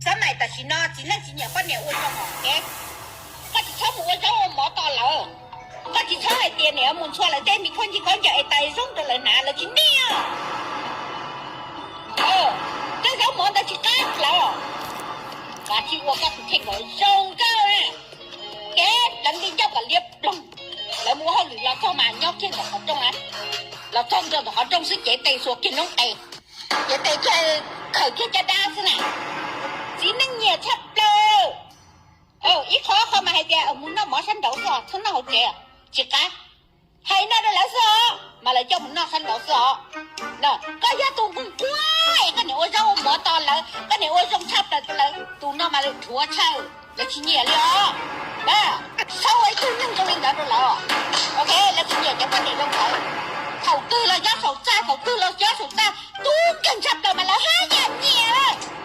Xab mais tam sim no txiv neej tsis nyiam poj niam ua zoo os. Koj tsis txhob mus ua zaub ua mov tos lawv. Koj tsis txhob hais tias niam mus ntxhua lawv tej me khaub ncaws khaub ncaws es tais zoo rau lawv hnav, lawv tsis nyiam. Tej zaub mov ntawd tsis qab lawv. Koj tsis ua koj tus kheej kom zoo nkauj na. Kev pleev li ncauj kom liab ploog. Lawv mus ua hauj lwm los txog mas nyob kiag ntawm qhov rooj na, los txog ntawm qhov rooj xwb cev tes xuas kiag noob tes, cev tes kiag khawm kiag caj dab xwb na. Txiv neej nyiam tshaj plaws. Ib qho qho mas hais tias mus noj mov sab nraud xwb os, txhob noj hauv tsev, tsis qab. Hais no rau lawv xwb os, mas lawv coj mus noj sab nraud xwb os. Koj yog tus nquag nquag es koj niam ua zaub ua mov tos lawv, koj niam ua zoo tshaj plaws rau lawv, tus no mas lawv dhuav tshaj, lawv tsis nyiam li os. Sau ua ib tug neeg zoo li ntawd rau lawv, ok, lawv tsis nyiam cov poj niam zoo ntawd. Thaum twg los nyob saum txaj, thaum twg los nyob saum txaj, tub nkeeg tshaj plaws mas lawv haj yam nyiam lawm.